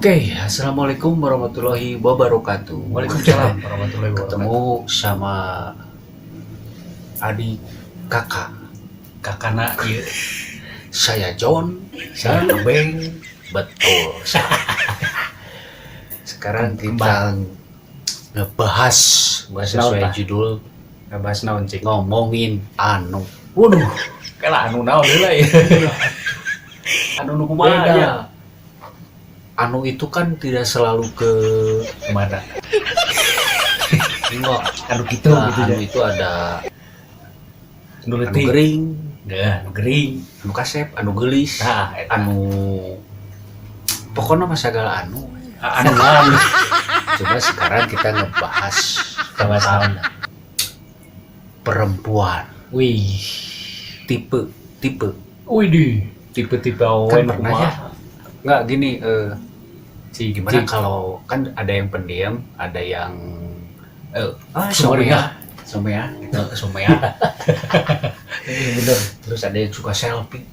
Oke, assalamualaikum warahmatullahi wabarakatuh. Waalaikumsalam warahmatullahi wabarakatuh. Ketemu sama adik kakak. Kakana ieu. Saya John, Saya saya Beng. Betul. Sekarang kita ngebahas Bahas sesuai naon, tah? Judul. Ngebahas naon, cik? Ngomongin anu. Waduh, kela anu naon heula ya? Anu nu kumaha Beda. Ya? Anu itu kan tidak selalu ke Kemana? Enggak. Anu gitu Nah, gitu anu ya. Itu ada Anu anu leutik. Gering, Dah, anu gering. Anu kasep, anu gelis, Nah, eta. Anu pokoknya mah segala anu. Anu naon? Coba sekarang kita ngebahas Ngebahas naon? Perempuan. Wih. Tipe tipe. Wih di tipe-tipe awewe Kan nu pernah kumaha? Ya nggak gini, Cik, gimana cik. Kalau kan ada yang pendiam, ada yang Sumringah. Somea gitu, somea. Iya bener. Terus ada yang suka selfie.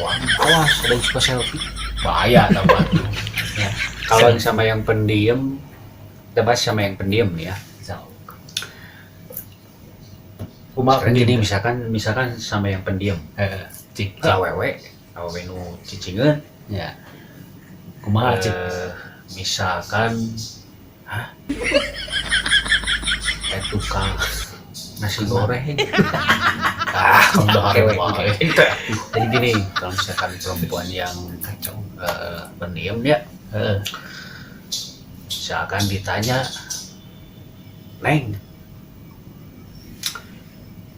Wah, awas ada yang suka selfie. Bahaya tambah. Ya. Kalau yang sama yang pendiam, kita bahas sama yang pendiam nih ya. Kumaha Sekarang gini, pendiam? Misalkan misalkan sama yang pendiam, Heeh, cik. Cik. Awewe awewe nu cicingeun. Ya. Kumaha, cik? Misalkan, hah? Tukang nasi goreng. Ah, Kembar oke, wae. Oke. Jadi gini, kalau misalkan perempuan yang Kacau. Pendiam ya, misalkan ditanya, "Neng,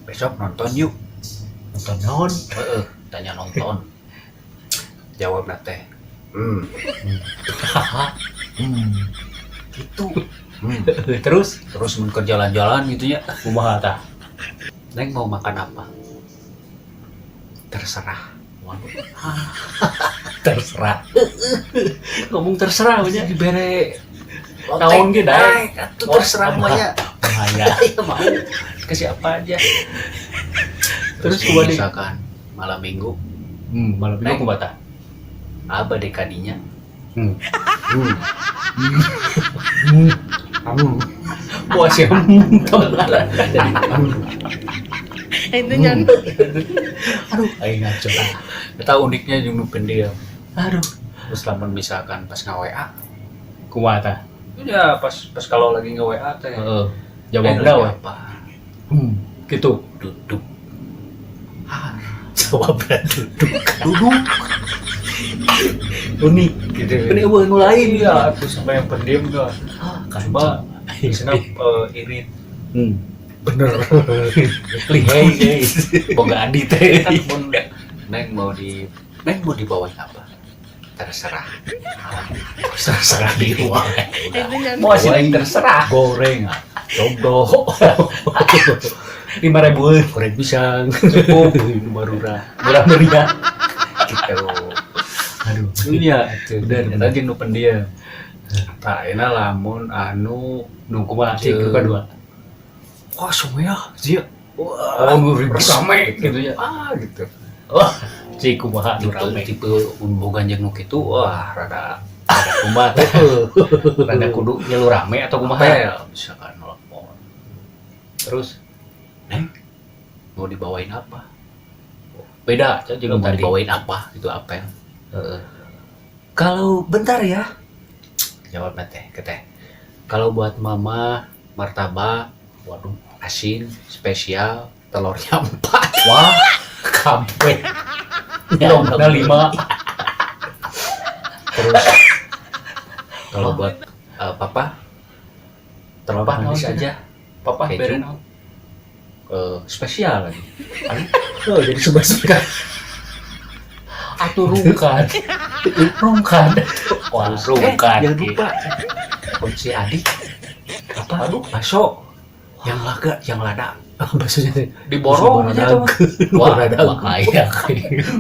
besok nonton yuk." Nonton naon? Heeh, tanya nonton. Jawab teh, Gitu. Terus? Terus mun ke jalan-jalan gitu ya. Kumaha tah? "Neng, mau makan apa?" "Terserah." Waduh. Terserah. Ngomong terserah nya. Dibere Naon ge daek. Daek, atuh terserah semuanya. Bahaya. Ya mau kasih apa aja. Terus Terus kumaha deui? Misalkan malam minggu, Malam minggu Neng. Kumaha tah? Apa dek kadinya? Puas ya. Jadi Itu jangan. Aduh, aing ngaco. Eta uniknya jeung nu pendiam. Aduh. Terus lamun misalkan pas nge-WA, Kumaha tah? Ya pas pas kalau lagi nge-WA teh. Heeh. "Neng, Jawabna lagi we. apa?" Gitu. "Duduk." Ah, Jawabna duduk. Duduk. Unik. Gitu. Ini euweuh nu lain. Iya, tuh sama yang pendiam enggak. Ah, Cuma biasanya irit. Bener. Lihai guys. Boga adi teh. Kan mun Neng mau dibawain apa? "Terserah." Terserah di wae. Itu jangan. Mau sih neng terserah. Goreng, combro, 5.000. Goreng pisang, Cukup. Marura, Murah meriah. Gitu. Aduh. Iya, Bener, bener. Eta jeung nu pendiam. Tah, ayeuna lamun anu Nu kumaha, cik, nu kadua? Wah, somea, sia. Wah, Oh, nu ribut rame gitu ya. Ah, gitu. Oh, cik, kumaha nu Tipe rame? Tipe mun boga jeung nu kitu, wah, rada Rada kumaha teh? Rada kudu ngilu rame atau kumaha? Apel, misalkan nelpon. Terus? "Neng, mau dibawain apa?" Beda cak jeung "Mau tadi. dibawain apa?" Itu apel. Heeh. "Kalau bentar ya." Jawab teh ke teh. "Kalau buat mama martabak," Waduh. "asin, spesial, telurnya 4." Wah, kabeh. Lomba 5. Terus kalau buat papa, Telur papa naon manis cenah? aja, Papa Keju. bere naon? Spesial lagi. Oh, jadi suka-suka. Atuh rungkad. Rungkad. Wah, Terus, rungkad. jangan lupa. Kunci adik apa? Aduh. Bakso yang laga, yang lada. Baksonya teh Diborong aja tuh. Wah, Wah, bahaya.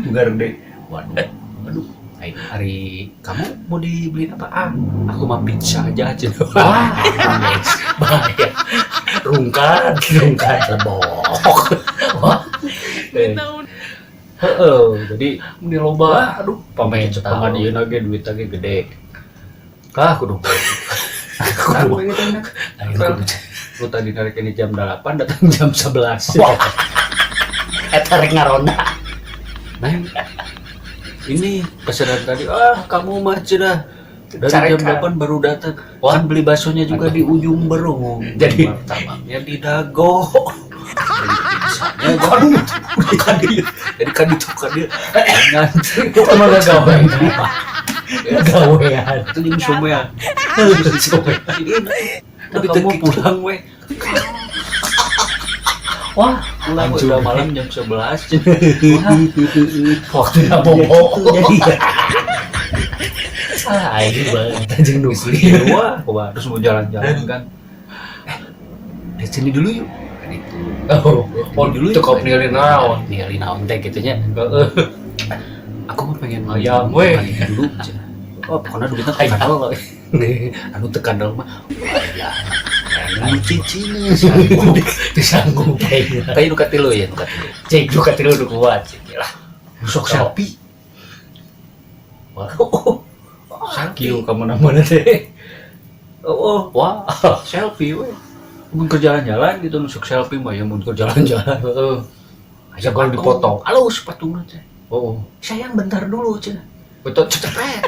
Garde. Waduh. Aduh. Ayo, hari kamu mau dibeliin apa? Ah, aku mau pizza aja aja. Wah, bahaya. Rungkad, rungkad Lebok. Wah, Tahu. Heeh, jadi ini loba. aduh, Pamen cepengan ieu ge duit ge gede. Ah, kudu. Kudu. Aing kudu. Lu tadi narik ini jam 8 datang jam 11. Wah. Eta rek ngaronda. Neng, ini pesanan tadi, ah kamu mah sudah dari jam Carekan. 8 baru datang. Wah. Kan beli baksonya juga di ujung Berung. Jadi- martabaknya di Dago. Jadi pizzanya kan dia. Jadi kan itu kan dia ngantri. Itu mah gawean. Gawean. Itu jeung somean. Tapi Kamu kamu pulang weh. Wah, Pulang Hancur. udah malam jam 11. waktunya bobo. Jadi ya. Ah, aing banget anjing nuklir. Wah, wah, terus mau jalan-jalan kan. Di sini dulu yuk. Kan itu. Oh, Oh, dulu itu kau nilai naon. Ningali naon teh kitu nya. Heeh. Aku mah pengen Ayam, weh. makan ini dulu. Oh, pokoknya duitnya tekan dulu. Anu tekan dulu mah. Ya. Anu cicing. Disanggup aing. Kayak nu katilu ya, nu katilu. Cek nu katilu nu kuat cek lah. Sok sapi. Wah, Selfie ka mana-mana teh. Oh, wah. selfie we. Mun keur jalan-jalan gitu nusuk selfie mah ya mun keur jalan-jalan. Heeh. Aya Kalau dipoto. Alus patungna teh. Oh, Sayang bentar dulu cenah. betul. Cepet.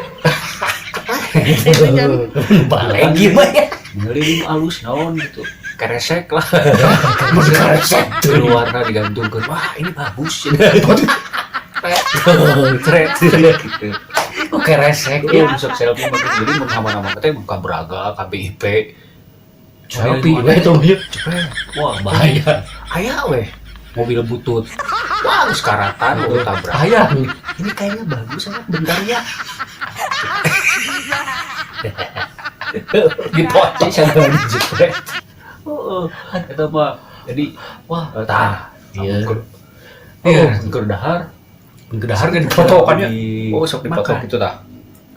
Balik gimana ya? Ningali nu alus naon gitu. Keresek lah. Mun karesek Di warna digantungkeun. Wah, ini bagus. Tret gitu. Kok keresek Ya, ya? nusuk selfie mah gitu. Jadi mun ka mana-mana teh mun ka Braga, ka BIP. Selfie we tuh ya. Cepet. Wah, Bahaya. Aya weh. Mobil butut. Wah, geus karatan mobil tabrak. Bahaya. Ini kayaknya bagus anak bentar ya. Dipoto. Jadi dijepret. Heeh. Eta mah jadi Wah, tah. Iya. Iya, keur dahar. Mun dahar kan dipoto kan ya. Di- Oh, sok dipoto makan. gitu tah.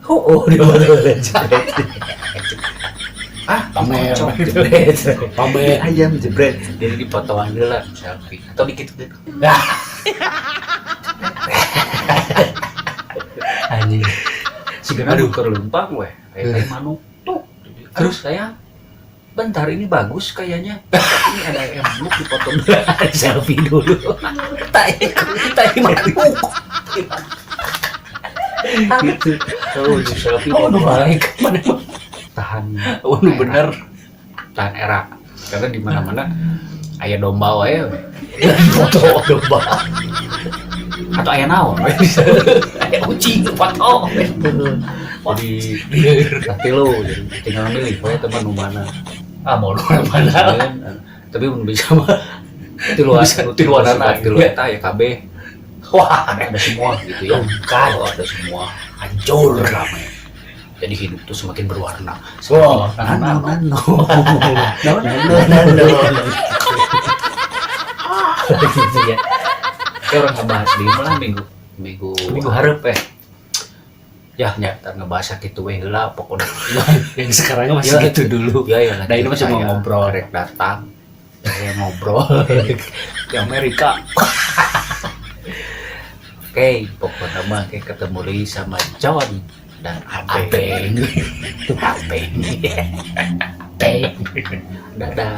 Oh, dipoto jebret. Ah, Pamer. kocok, jebret. Pamer. Ayam jebret. Jadi dipotoan heula selfie atau dikit gitu. Anjing. Sigana aduh keur leumpang weh. Kayak manuk tuh. Terus saya bentar ini bagus kayaknya. Ini ada ayam manuk dipotong Selfie dulu. Tai tai manuk. Gitu. Oh, di selfie Oh, nu balik mana mah. tahan Oh, nu bener. tahan era. Karena di mana-mana aya domba wae we. Foto domba. Atau aya naon we. Aya kucing foto. Jadi nanti lo jadi tinggal milih we teman nu mana. Ah, mau lu mana? Tapi mun bisa mah tiluan Bisa tiluanana. tilu eta ya kabeh Wah, ada semua gitu ya. Kan. Oh, ada semua. Hancur. Ramai. Jadi hidup tuh semakin berwarna. Wah, Nano nano. Nano nano nano. Gitu ya. Kayak orang ngebahas di malah minggu minggu Minggu hareup eh. Ya, ya, ntar ngebahas gitu weh heula pokoknya. Yang sekarang masih Ya. gitu dulu. Ya ya. Nah, ini mah cuma ngobrol. Rek datang. Saya ngobrol Di Amerika. Oke, pokoknya mah kayak ketemu lagi sama John dan Abeng. Abeng. Abeng. Teng. Dadah.